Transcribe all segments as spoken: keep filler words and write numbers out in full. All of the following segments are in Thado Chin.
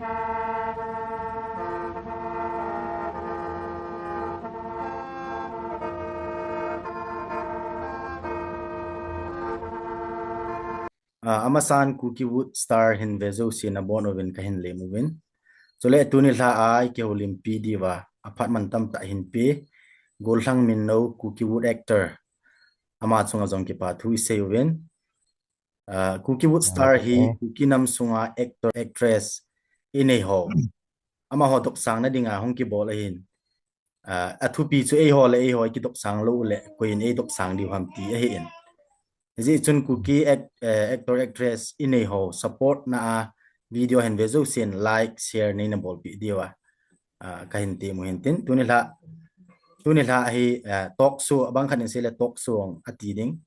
Ah, amasan Kuki Wood Star hin ve jouse nabon uvin kahin lem uvin. Chule tuni lha a i kihoulimpi diuva, aphat mantam tah hin pe, Gollhang Minno, Kuki Wood actor. Ama chunga jong kipa thu i sei uvin. Ah, Kuki Wood Star hi, eh, Kuki nam sunga actor, actress i nei ho. Amaho dopsang na dinga hung kibol ahin. Ah, athupi chu eiho le eiho i kidopsang lou le, koiin eidopsang diu ham ti ahin. Hijeh chun Kuki act-, eh, actor, actress i nei ho support na a video hin ve jousen like, share neina bolpeh diuva, ah, kahin tem u hin tin. Tuni lha, tuni lha hi, eh, talk show, abang khat in sei le talk show ong ati ding.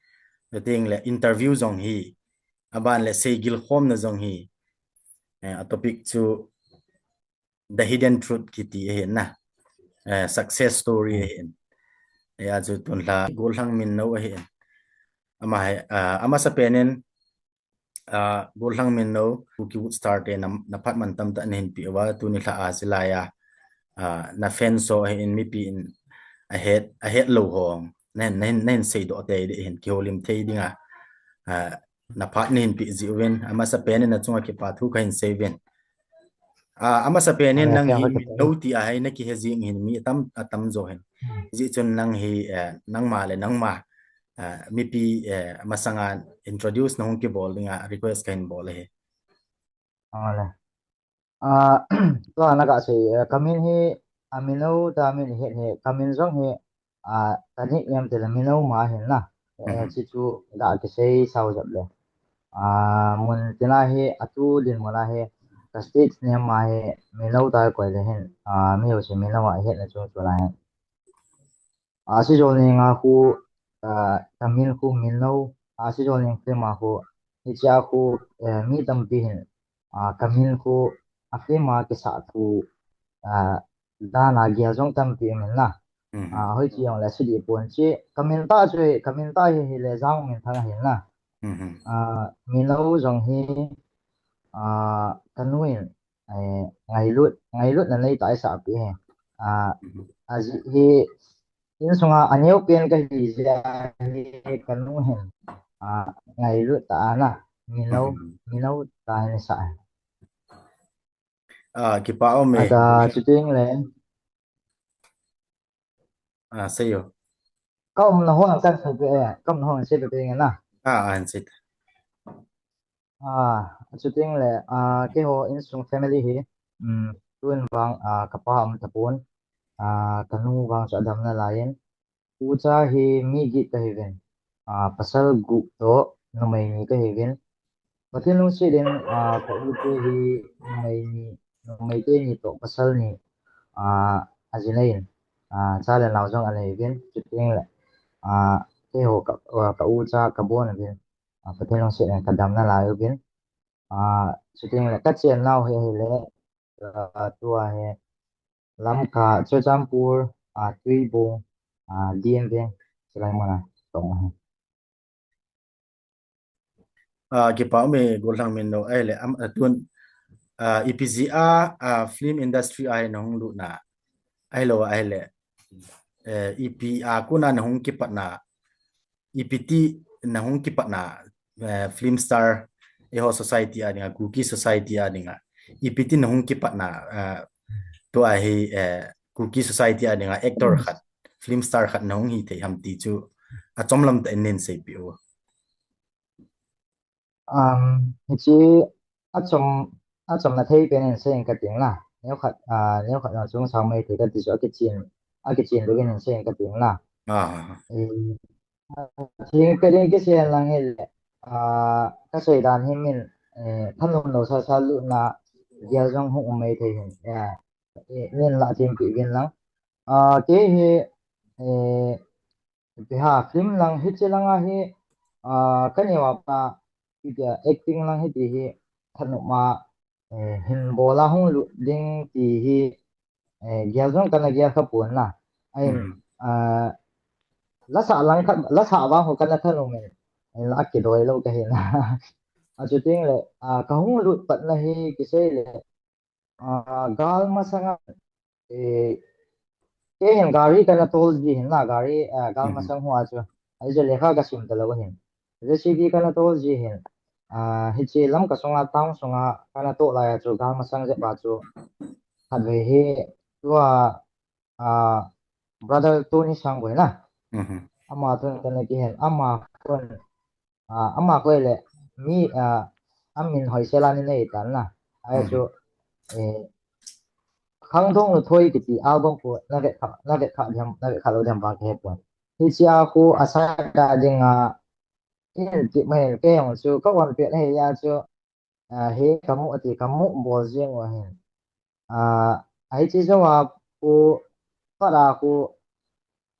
Chuteng le interview jong hi, aban le seigil khomna jong hi. Eh, a topic chu The Hidden Truth kiti ahin na. Eh, success story ahin. Eh, achu tun lha Gollhang Minno ahin. Ama hi, ah, amasapen in, ah, Gollhang Minno, Kuki Wood Star te na, naphat mantam tah nahin pe uva, tuni lha a chilai a, ah, na fans ho ahin, mipi in ahet, ahet lou ho. Nahin, nahin, nahin seidoh tei ding ahin, kihoulim thei dinga. Ah, naphat nahin pe jeh uvin, amasapen in nachunga kipa thu kahin sei uvin. Ah, amasapen in nang hi Minno ti a hi nakihe jing hin mi atam, atam jo hin. Hijeh chun nang hi, eh, nangma le nangma, eh, mipi, eh, masanga introduce nahung kibol dinga request kahin bol ahi. Ah, le. Ah, tua naga sei, eh, kamin hi, ah, Minno tia min ihet hi, kamin jong hi, ah, ka nickname tile Minno ma ahin na. Eh, hiche chu ga kisei sao jep le. Ah, mun tina hi, atu dinmun a hi, ka stage name a hi, Minno tia koi le hin, ah, mi jouse Minno a ihetna chu chu la hin. Ah, Sijolneng a khu, ah, kamin khu Minno, ah, Sijolneng film a khu, hichea khu, eh, mi tampi hin, ah, kamin khu, a film a kisah thu, ah, dan a gel jong tampi um in na. Ah, hoiche jong le sidi pon che, kamin tah chu, kamin tah hi, hile Jangminthang ahin na. Ah, Minno jong hi, ah, kanu in, eh, ngailut, ngailutna neitah a eisahpeh hi. Ah, ajeh hi, insunga aneopen kahi jeh a hi kanu hin, ah, ngailut tah a na, Minno, Minno tia hin eisah hi. Ah, kipa um e. Achuti le. Ah, sei o. Ka umna ho ang kan sei pe, ka umna ho ang sei pe pe nge na. Ah, ah, sei ta. Ah, achuti le, ah, keiho insung family hi, um, tun vang, ah, kapa um tapon, ah, kanu vang chu adam nalai in, ucha hi mi get kahiuvin, ah, pasal gup toh numei ni kahiuvin. Pathen lungset in, ah, ka u te hi numei ni, numei te ni toh pasal ni, ah, ajinei in, ah, cha le nao jong anei uvin, chuti le, ah, keiho ka, ah, ka ucha kabon uvin, ah, Pathen lungset in kadam nalai uvin, ah, chuti le kachen nau hi ahile, ah, tua hi Lamka, Churachandpur, ah, Tuibong, ah, D M veng, chulai mun a tong ahi. Ah, kipa um e Gollhang Minno, ahile, am, ah, tun, ah, ipi jeh a, ah, film industry a hi nahung lut na, ahilou, ahile, eh, ipi a kona nahung kipat na, ipi ti nahung kipat na, eh, film star, eiho society a dinga, Kuki society a dinga, ipi ti nahung kipat na, eh, tua hi, eh, Kuki society a dinga actor khat, film star khat nahung hithei ham ti chu, achom lam tah in neiseipeh u. Um, hiche achom, achomna thei pen in sei inge kati na. Neokhat, ah, neokhat na chung sao maithei kati chu akichen, akichen lou in sei inge kati na. Ah. Eh, thing ka ding kisei lang hile, ah, kasei dan hi min, eh, thanom lou sasa lutna gel jong hung um maithei hin. Eh, eh, min la thim pi gin lang. Ah, kei hi, eh, Ipi ham, film lang hiche lang a hi, ah, kaneo a pat a, ipi a acting lang hiti hi, thanom a, eh, hin bol a hung lut ding ti hi, eh, gel jong kana gel kha pon na. Ahin, ah, lasa lang khat, lasa vang ho kana thanom in, eh, la kidoi lou kahi na. Achuti le, ah, kahung lut pat na hi kisei le, Ah, gal masanga, eh, kei hin gari kana tol ji hin la, gari, ah, gal masang hua chu. Ahi chu lekha kasim talou hin. J C B kana tol ji hin. Ah, hiche Lamka sunga, town sunga kana tol lai a chu, gal masang jep a chu. Khatvei hi, tua, ah, brother Tony Sangboi na. Ama tun kana kihen, ama tun, ah, ama koi le, mi, ah, amin hoisel a nei tan na. Ahi chu, eh, Khangdong Luthoi kiti album khu na vet kha, na vet kha diam, na vet kha lou diam vang kahe pon. Hiche a khu aside a dinga, in ti mai kei jong chu ka wan pet ahi a chu, ah, hi kamu ati kamu bol jing u ahin. Ah, ahi chi jo a khu, pat a khu,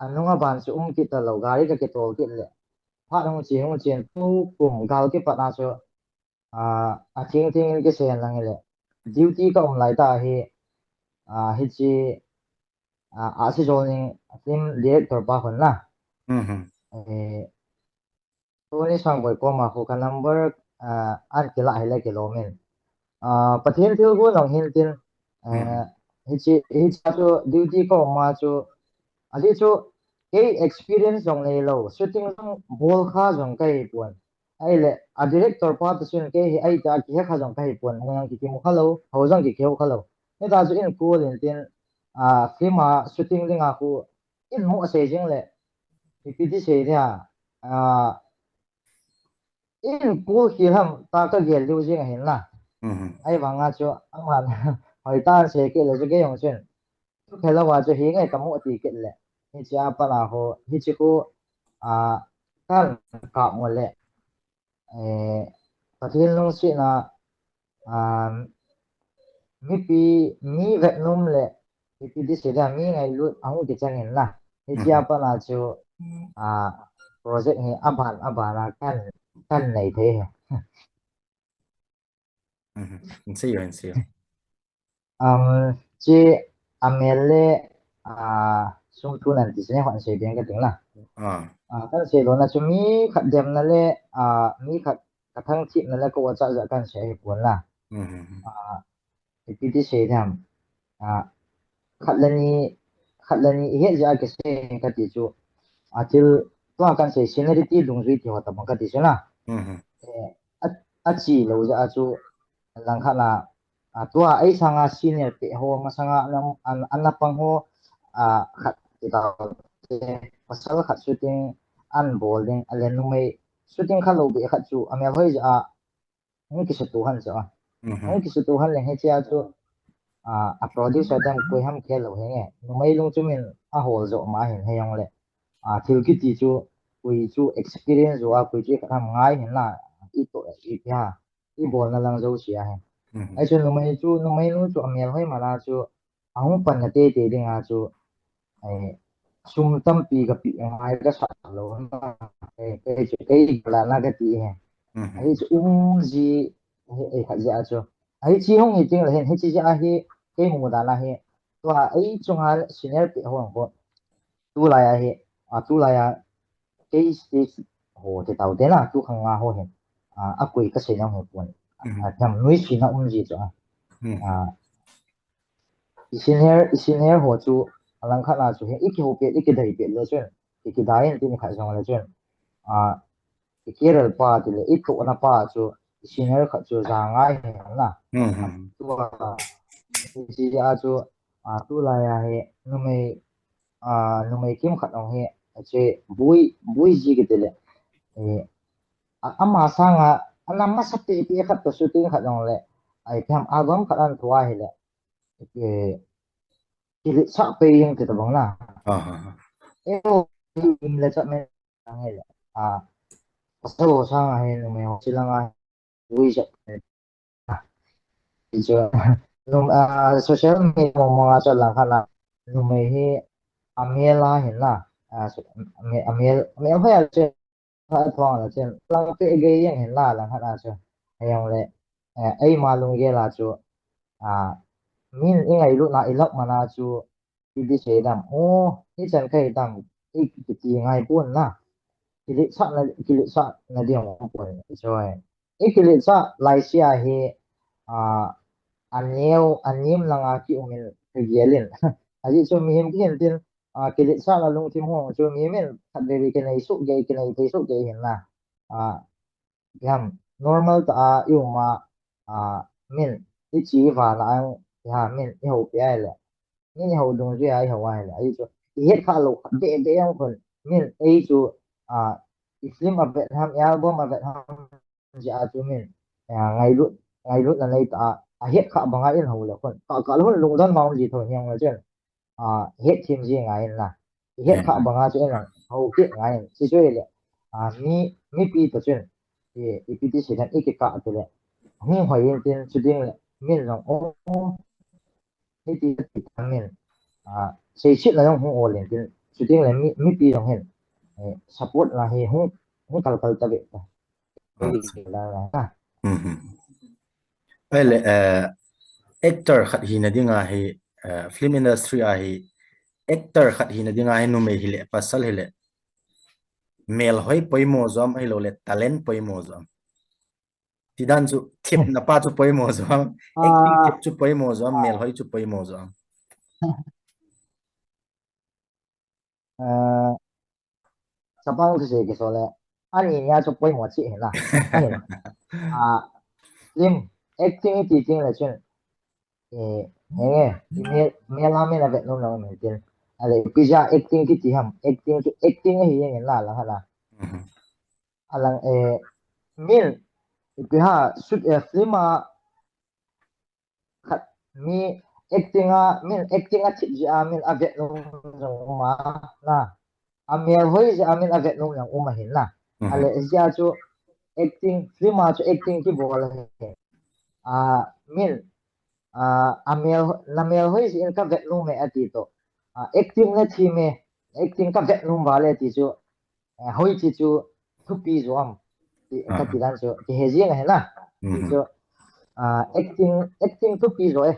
anung a ban chu um kit talou, gari ka kitol kit le. Phat hung chi hung chin tu kum gal kipat a chu, ah, athing thing in kisei lang le. Duty ka um lai ta hi, ah, hiche, ah, Ahsi Jolning film director pa khun na. Eh, Tony Sangboi koma khu ka number, ah, an kila hile kilom in. Ah, Pathen thilgon jong hin tin, ah, hiche, hiche chu duty ka um a chu, ahi chu kei experience jong neilou, shooting jong bol kha jong kahi pon. Ahile, a director pa toh chun kei hi ahi tia kihe kha jong kahi pon, hung jong kikimu kha lou, hou jong kikiho kha lou. Hita chu in call in tin, ah, film a shooting dinga khu, in mu asei jing le, ipi ti sei dia, ah, in call khel ham tia kagel diu jing ahin la. Ahivanga chu, aman, hoitah in sei kit le chu kei jong chun. Chu khelou a chu hinge kamu ati kit le. Hiche a pat a ho, hiche khu, ah, kan kap mo le. Eh, Pathen lungsetna, ah, mipi, mi vetnom le, ipi ti sei dia, mi ngailut ahung kichang in la. Hiche a pat a chu, ah, project hi aban, aban a kan, kan nei thei hi. Hinsei o, hinsei o. Um, hiche amel le, ah, sum thu nan ti chu nei hon sei ding kating la. Ah, kan sei lona chu mi khat demna le, ah, mi khat kathang thipna le ka o cha ja kan sei hi pon la. Ah, ipi ti sei diam. Ah, khat le ni, khat le ni ihet jeh a kisei kati chu. Ah, thil, tua kan sei seniority dungjui ti ho tabang kati chu na. Eh, a, achi lou jeh a chu langkhat a, ah, tua ei sanga senior peh ho masanga ana, ana, ana pang ho, ah, khat ti tau te, pasal khat shooting an bol ding, ale numei shooting kha lou be khat chu amel hoi jeh a, hung kisutu han chu a. Hung kisutu han le hiche a chu, ah, a producer ten koi ham khel lou hinge. Numei lungchum in ahol jo ma hin hijong le. Ah, thil kiti chu, koi chu experience jo a, koi chu khat ham ngai hin la, itoh, ipi ha, ibolna lang jouse ahi. Ahi chu numei chu, numei nu chu amel hoi man a chu, ahung panna teitei dinga chu, eh, sum tampi kapeh ngai kasa lou na, eh, kei chu, kei galna kati hi. Ahi chu um ji, eh, eh, khat jeh a chu. Ahi chi hung hi ting le hin, hiche jeh a hi, kei mu dan a hi, tua ei chunga senior peh ho ko. Tulai a hi, ah, tulai a, kei stage ho ti tau te na, tu khang nga ho hin. Ah, akoi kasei nau hi pon. Ah, tam nuisat na um ji chu a. Ah, i senior, i senior ho chu, alangkhat a chu hi, i kiho pet, i kidei pet le chun, i kidei in tin khat jong le chun. Ah, i career pa ti le, i tohna pa chu, i senior khat chu ja ngai hi na. Tua, i chi a chu, ah, tulai a hi, numei, ah, numei kimkhat jong hi, hiche, bui, bui ji kiti le. Eh, a, ama sanga, ana masa pi, pi khat toh shooting khat jong le. Ai, ipi ham album khat an thu a hile. Eh, kiletsah pai jeng ti tabang na. Eh, im le chat me ang hile. Ah, pasal ho sanga hi, numei ho chi langa hi. Ui, ja. Chu, num-, ah, social media mong mong a chu langkhat a, numei hi amel a hin la, ah, so, ame-, amel, amel hoi a chu, ha thong la chen, lang pe gei jeng hin la, langkhat a chu, hijong le, eh, eima lunggel a chu, ah, min i ngailutna i lap man a chu, Iti sei dam. O, hichan kahi dam. I kiti ngai pon na. Kiletsahna, kiletsahna ding pon. Choi. I kiletsah laise a hi, ah, aneo, anem langa kium in kagel in. Ajeh chu mihem kihin tin, a, kiletsahna lungthim ho chu mihem in khatvei vei kinei soh gei, kinei thei soh gei hin na. A, ipi ham, normal tah a i um a, a, min, i chi i van a ang, ipi ham, min, i houpi ahile. Min i hou dungjui a i hou ahile. Ajeh chu, i het kha lou, be, be ang khun, min, ei chu, a, i film a vet ham, i album a vet ham, jeh a chu min, a, ngailut, ngailutna nei tah a, a het kha banga in hou le khun. Ka, ka lung, lungdon ma um ji tho hiang le chun. A, het thim ji ngai in la. I het kha banga chu in la, hou kit ngai in. Chi chu le, a, mi, mipi to chun, i, ipi ti si dan i kikah tu le. Hung hoi in tin chu ding le, min jong, o, o, hiti, hiti ta min. A, seisetna jong hung ol in tin, chu ding le, mi, mipi jong hin, eh, support na hi hung, hung kal kal ta ve ta. Mhm. Ahile, eh, actor khat hina dinga hi, eh, film industry a hi, actor khat hina dinga hi numei hile, pasal hile, melhoi poimo jom ahilou le, talent poimo jom. Tidan chu, thipna pa chu poimo jom, acting thip chu poimo jom, melhoi chu poimo jom. Eh, chapang kisei kisei le, ani nia chu poimo chi hin la. Ahin. A, film, acting i ti ting le chun, eh, henge, i mel, mel a min a vet nom lo min tin. Ale, ipi jeh a acting kiti ham, acting ki, acting hi henge la la hala. Mhm. Alang, eh, min, ipi ha, shoot, eh, film a, khat mi acting a, min acting a thip jeh a, min a vet nom jong um a, na. A melhoi jeh a, min a vet nom jong um ahin na. Mhm. Ale, jeh a chu acting, film a chu acting kibol ahi. A, min, a, a mel, na melhoi jeh in ka vet nom e ati to. A, acting na thim e, acting ka vet nom vale ati chu, eh, hoi ti chu thupi jo am. Ti, ah, kati dan chu, kihe jing ahi na. Ti, mhm, chu, ah, acting, acting thupi jo e.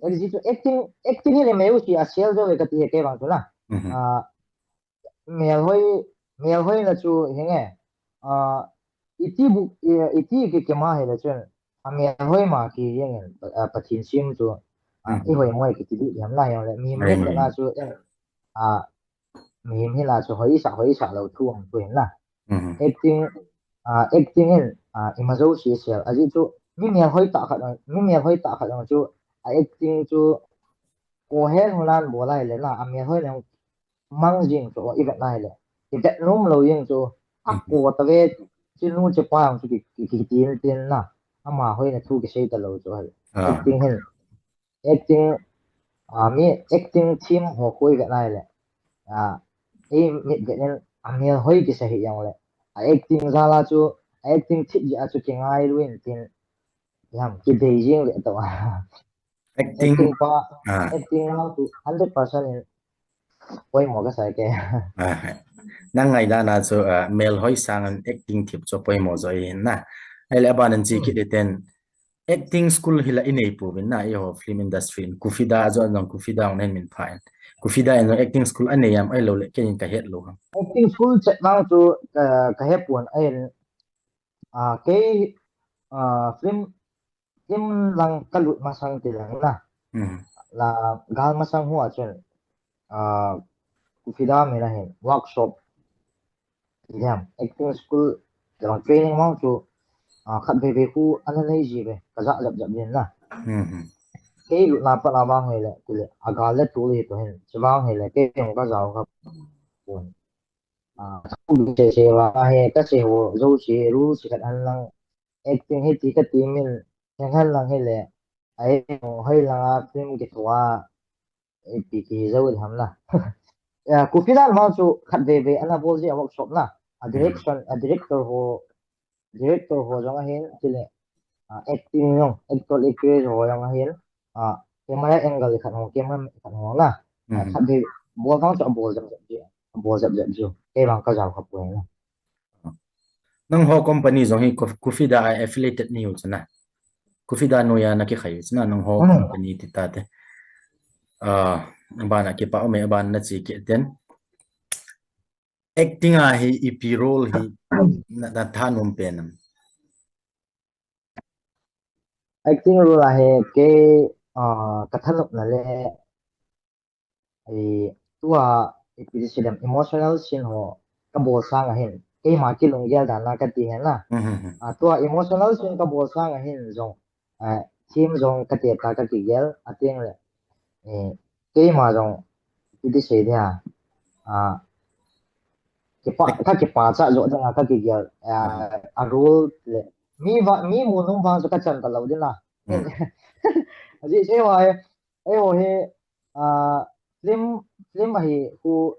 Acting chu, acting, acting hi le meu si a sel jo e kati he kei vang chu na. Mhm. Ah, melhoi, melhoi na chu henge. Ah, iti bu, i, iti ki kema hi le chun. A melhoi ma ki henge, ah, Pathen sim chu. Ah, mhm, i hoi moi kiti di ham na henge le. Mi, mai, mi mai na chu, eh, ah, mihem hi la chu hoisa, hoisa lou thu ang thu hin la. Mhm. Acting, ah, acting in, ah, ima jo si sel. Ajeh chu, mi melhoi tah khat, mi melhoi tah khat ang chu, a acting chu, ko hen hulan bol a hile la, a melhoi le mang jing chu, i vet na hile. I vet nom lou jing chu, a, mhm, ko ta ve, chi nu chi pa ang chu ki, ki, ki tin tin la. Ama hoi na thu kisei ta lou chu hile. Ah. Acting hin, acting, ah, mi acting thim ho koi vet nai le. Ah, ei mit vet nin a melhoi kisa hi jong le. A acting jal a chu, a acting thip jeh a chu kingailu in tin. Jam, kidei jing le to. Acting, acting pa, ah, acting jal chu hundred percent in poimo kasa ke. Ah, nang ngaidan a chu, ah, melhoi sang in acting thip chu poimo jo ahi na. Ahile aban in chi kit ding ten, acting school hi la i nei pouvin na, eiho film industry in. KUFIDA a jong, jong KUFIDA hung nei min pha in. KUFIDA in jong acting school a nei am ahilou le, kei in ka het lou ham. Acting school chet vang chu, ah, ka he pon ahin, ah, kei, ah, film, film lang ka lut masang ti lang na. Hmm. La gal masang hua chun, ah, KUFIDA min a hin workshop Jam, acting school, jam training mong chu, ah, khat veve khu ana nei ji ve, ka ja jap jap din la. Hmm. Kei lutna pat a vang hile, kule, a gal le tul hi to hin, chu vang hile, kei jong ka jao kha pon. Ah, thu se se va he, ka se ho, jo se, ru se khat an lang, acting hi ti ka ti min, heng han lang hile, ai, hoi lang a film ki thua, ipi ki jo ham la. Ya, KUFIDA mong chu khat veve ana bol ji a workshop la. A direction, a director ho, director ho jong ahin, chule, ah, acting jong, actor, actress ho jong ahin, ah, camera angle khat ho, camera khat ho la. Ah, khat veve, bol vang chu a bol jap jap ji, a bol jap jap ji. Kei vang ka jao kha pon la. Nangho company jong hi Ku-, KUFIDA a affiliated nahiu chu na. KUFIDA noiya na kikhai u chu na, nangho company ti tate. Ah, aban a kipa ume, aban na chi kit ten. Acting a hi ipi role hi na, na thanom pen am? Acting role a hi kei, ah, ka thanopna le, eh, tua, ipi ti sei dem, emotional scene ho ka bol sang a hin, keima kilunggel dan a ka ti hen na. Mhm, mhm. Ah, tua emotional scene ka bol sang a hin jong, ah, theme jong ka te ta ka kigel, a teng le, eh, keima jong, ipi ti sei dia, ah, kipa, ka kipa cha jo ding a ka kigel, ah, a role le, mi va, mi mu nung vang chu ka chan ta lo ding a. Mm. Ajeh chu eiho hi, eiho hi, ah, film, film a hi khu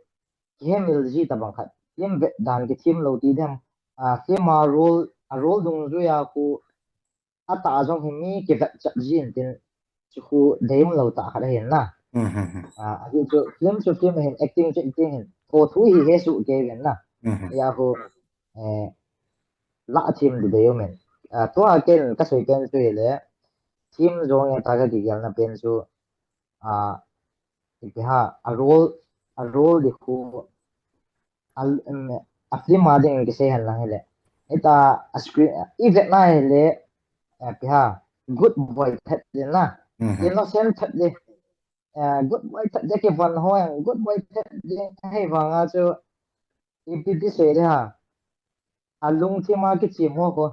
kihemil ji tabang khat. Film vet dan kithem lo ti dem. Ah, film a role, a role dungjui a khu atah a jong hi mi kivet chat ji in tin chu khu dei um lo tah khat ahin na. Mhm, mhm. Ah, ajeh chu film chu film ahin, acting chu acting ahin. Tho thu hi he suh kei ven na. Mhm. Hia khu, eh, lah thim di dei um in. Ah, tua ken ka sei ken chu hi le, theme jong e ta ka kigel na pen chu, ah, ipi ha, a role, a role di khu, a, em, a film a ding kisei hen lang hi le. Hita a screen, i vet na hi le, eh, ipi ha, good boy thet di na. Mhm. Innocent thet di. Eh, good boy thet di kivon ho yang, good boy thet di hei vang a chu, ipi ti sei di ha. A lungthim a kichim ho khu.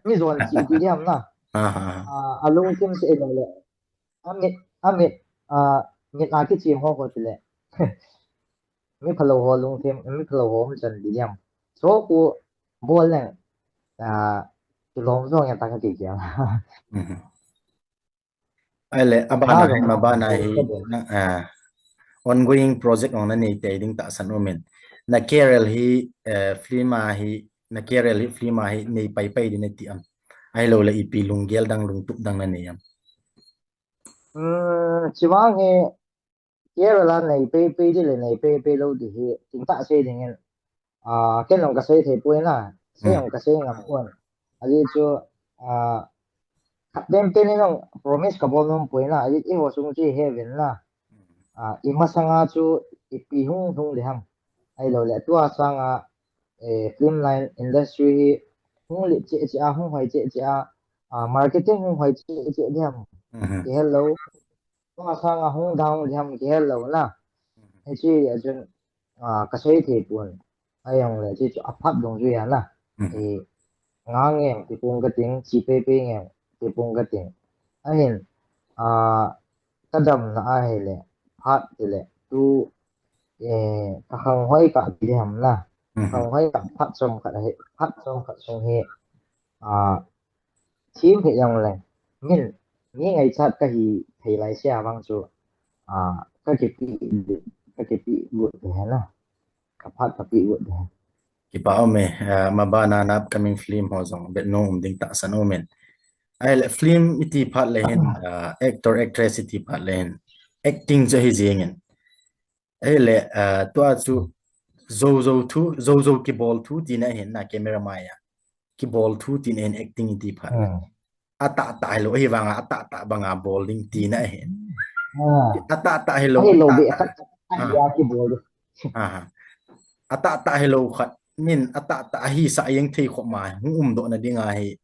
Mi jon chi ti diam na. Aha. Ah, a lungthim sei lo le. A mit, a mit, ah, mit a kichim ho khu ti le. Mi phalou ho lungthim, mi phalou ho um chan ti diam. So khu bol leng, ah, kilom jong ya ta ka ti diam. Mhm. Ahile, abana hi, mabana hi, na, ah, ongoing project ong na nei tei ding tahsan um in. Na career hi, eh, film a hi, na career hi film a hi nei pai pai ding na ti am. Ahilou le ipi lunggel dang lungtup dang na nei am. Hmm, chivang hi, career a nei pai pai di le nei pai pai lou di hi, tingtah sei ding in. Ah, ken jong ka sei thei poi na, sei jong ka sei ngam pon. Ajeh chu, ah, khat pen pen in jong promise ka bol nom poi na, ajeh eiho sung chu he ven na. Ah, i masang a chu ipi hung hung di ham. Ahilou le, tua sang a, eh, film line industry hi hung lit cheh cheh a, hung hoi cheh cheh a, ah, marketing hung hoi cheh cheh di ham. Mhm. Kihel lou. Tua sang a hung down di ham kihel lou na. Hiche a chun, ah, ka sei thei pon. Ahilou le, hiche chu a phat dungjui a na. Mhm. Eh, nga nge ti pong ka ting, chi pai pai nge ti pong ka ting. Ahin, ah, ka damna ahile, phat ti le, tu, eh, ka khang hoi ka ti di ham na. Mhm. Khang hoi ka phat chom khat ahi, phat chom khat sung hi, ah, thim hi jong le, min, mi ngaichat ka hi thei lai sia vang chu, ah, ka kipe, ka kipe got ve na. Ka phat ka pe got ve. Kipa um e, ah, mabana na upcoming film ho jong vet nom um ding tahsan um in. Ahile film iti phat le hin, ah, actor, actress iti phat le hin, acting chu hi jing in. Ahile, ah, tua chu, jou jou thu, jou jou kibol thu tina hin na camera mai a. Kibol thu tina hin acting iti phat. Hmm. Atahtah hilou, ahivang a atahtah banga bol ding tina hin. Ah. Atahtah hilou, atahtah. Ahilou be, ah, khat, ah, ah, kibol. Aha. Atahtah hilou khat, min atahtah ahi sa jeng thei khop ma, hung um doh na ding ahi.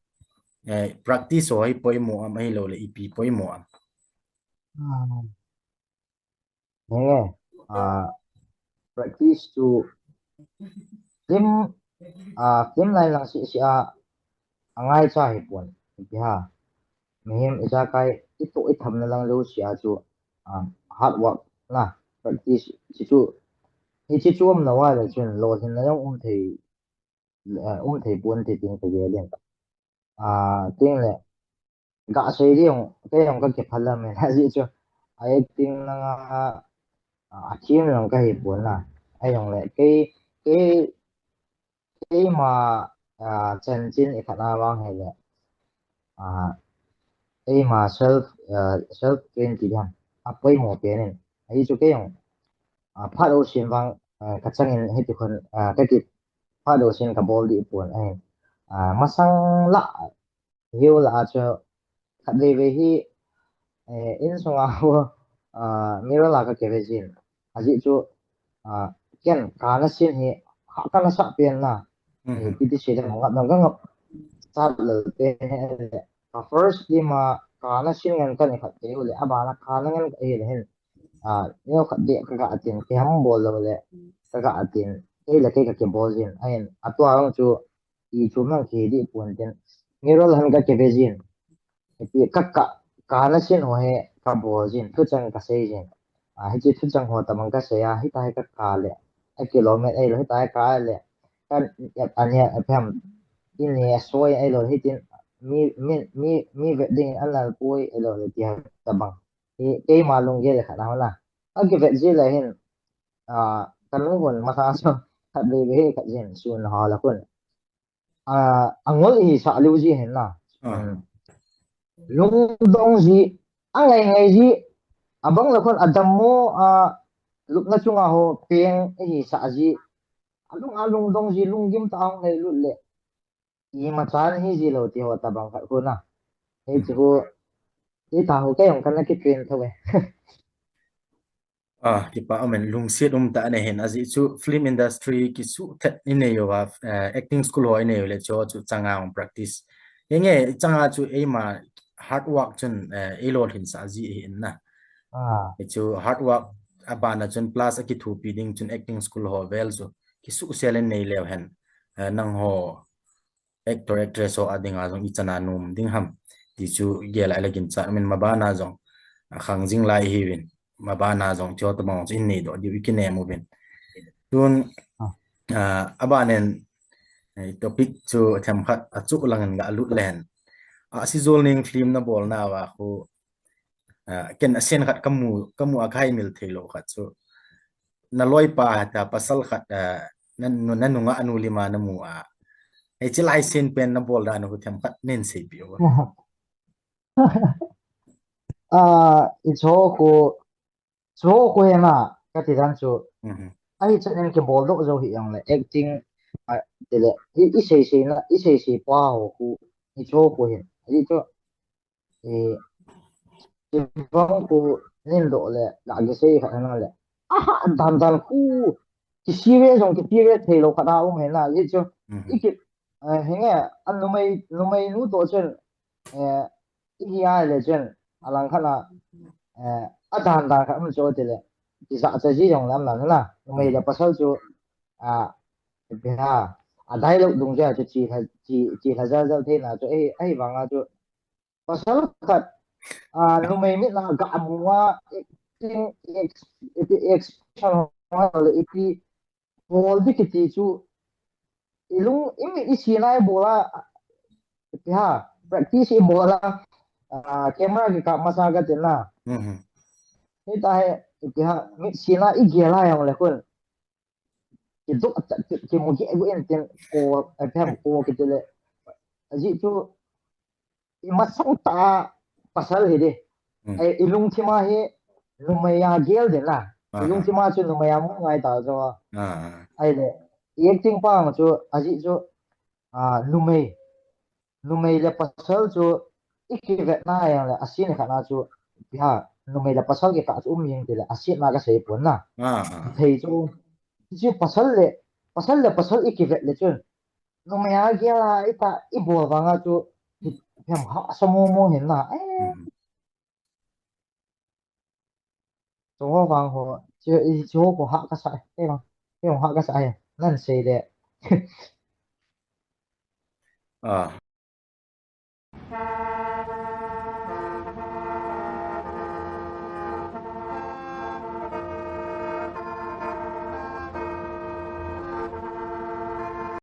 Eh, practice ho hi poimo am ahilou le ipi poimo am. Ah. Henge, ah, practice chu film, ah, film line lang seh seh a, angaicha hi pon, ipi ha. Mihem ijakai, itoh ithamna lang jouse a chu, ah, hard work na, practice, hiche chu, hiche chu um lou a le chun, lolhinna jong um thei, eh, um thei pon ti tin ka gel in. Ah, tin le, Ga sei ding, kei jong ka kiphalam e, ajeh chu, a acting langa, a, a thim jong ka hi pon na. Ahijongle, kei, kei, keima, a, chanchin i khat na vang hile, a, keima self, a, self train ti ding, a poimo pen in. Ajeh chu kei jong, a, phat jousen vang, a, ka changin hiti khun, a, ka ki, phat jousen ka bol dih pon ahi. A, masang lah, hiu lah a chu khatvei vei hi, eh, insunga hu, ah, mirror lah ka keve jin. Ajeh chu, ah, ken kana sin hi, ha kana sah pen na. Mhm. Eh, ipi ti sei dem, ngap dang ka ngap sat lou pen hi. ka first film a kana sin ngen ka ni khat kei u le, abana kana ngen ka hi le hin. A, neo khat de ka ga atin, kei ham bol lo le, ka ga atin, kei le kei ka kibol jin. Ahin, atua ang chu, i chu mang ki di pun tin. Mirror han ka kive jin. Ipi ka ka, kana sin ho he ka bol jin, thuchang ka sei jin. A, hichi thuchang ho tabang ka sei a, hita he ka ka le. A kilomet ei lo, hita he ka le. Kan, ya, ania, a pem. Ini a soi ei lo, hitin. Mi, mi, mi, mi vet ding an lal pui ei lo, le ti ha tabang. Hi, keima lunggel khat na ho la. A kivet ji le hin. A, kan lung hun masa so, khat ve ve he khat jin, sun ho la kun. A, angol i sa liu ji hen na. Ah. Lungdong ji, angai ngai ji, abang la khun adam mo, a, lupna chunga ho peng i sa ji. Alung, alungdong ji, lunggim ta ang ngai lut le. Ima chan hi ji lo ti ho tabang khat khun na. Hei chu ho, hei ta ho kei jong kana kitrain tho e. Ah, kipa amen, lungsiat um ta ne hin, aji chu film industry kisuh thet i nei uva, eh, acting school ho i nei u le chu, chu changa ong practice. Henge, changa chu eima hard work chun, eh, eilolhin sa ji hin na. Ah. Hi chu hard work abana chun plus akithopi ding chun acting school ho vel chu kisuh sel in nei leu hen. Eh, nangho actor actress ho a dinga jong i chana nom ding ham ti chu gel a i la ginchat umin, mabana jong a khang jing lai hiuvin, mabana jong chu tabang chu in nei doh diu i kinem uvin. Tun, ah, ah, abanin, eh, topic chu themkhat achu langin ga lut len. A, Sijol Neng film na bolna uva khu, ah, ken a scene khat kamu, kamu a ka haimil thei lo khat chu. Na loipa ta pasal khat, ah, na, na nunga anu lima na mu a. Hichi lai scene pen na bol dan khu themkhat nen seipeh u. Ah, i cho khu, cho khu he na, ka ti dan chu. Mhm. Ahi chan in kibol doh jo hi jong le, acting, a, ti le, i, i sei sei na, i sei sei pa ho khu, i cho khu hin. I cho, eh, i bang khu nin doh le, la ki sei khat na le. Aha, dan dan khu, ki serious jong, ki serious thei lo khat a um he na, i cho. Mhm. I ki, eh, henge, a numei, numei nu to chun, eh, i hi ai le chun, a lang khat na, eh, a dan dan khat um cho ti le, ki sa cha ji jong lam lam na, numei le pasal chu, a, ipi ha, a dialogue dung ja chu chi ha, chi, chi ha jal jal thei na chu, eh, ahi vang a chu, pasal khat, a, numei mit na ga mu a, acting, ex-, ipi expression ho le ipi, bol di kiti chu, i lung, i mi, i sina i bol a, ipi ha, practice i bol a, a, camera kikap masa ka ti na. Mhm. Hita he, ipi ha, mi sina i gel a jong le khun. Ki duk, ki, ki mu ge gu in tin ko, ipi ha, ko kiti le. Aji chu, i masang ta pasal hi di. Hmm. Ai, i lungthim a hi, numei a gel den la. I, aha, lungthim a chu numei a mu ngai ta jo. Ah. Ai le, i acting pa ma chu, aji chu, ah, numei. Numei le pasal chu, i kivet na jong le, a scene khat na chu, ipi ha, numei le pasal kikah chu um jing ti le, a scene na ka sei pon na. Ah, ah. Thei chu, chu pasal le, pasal le pasal i kivet le chun, numei a gel a, i ta, i bol vang a chu, i phem ha sa mo mo hin na. Eh. Hmm. Chu ho vang ho, chu, i chu ho ko ha ka sa, eh, vang, eh, ha ka sa, eh, nan sei le. Ah,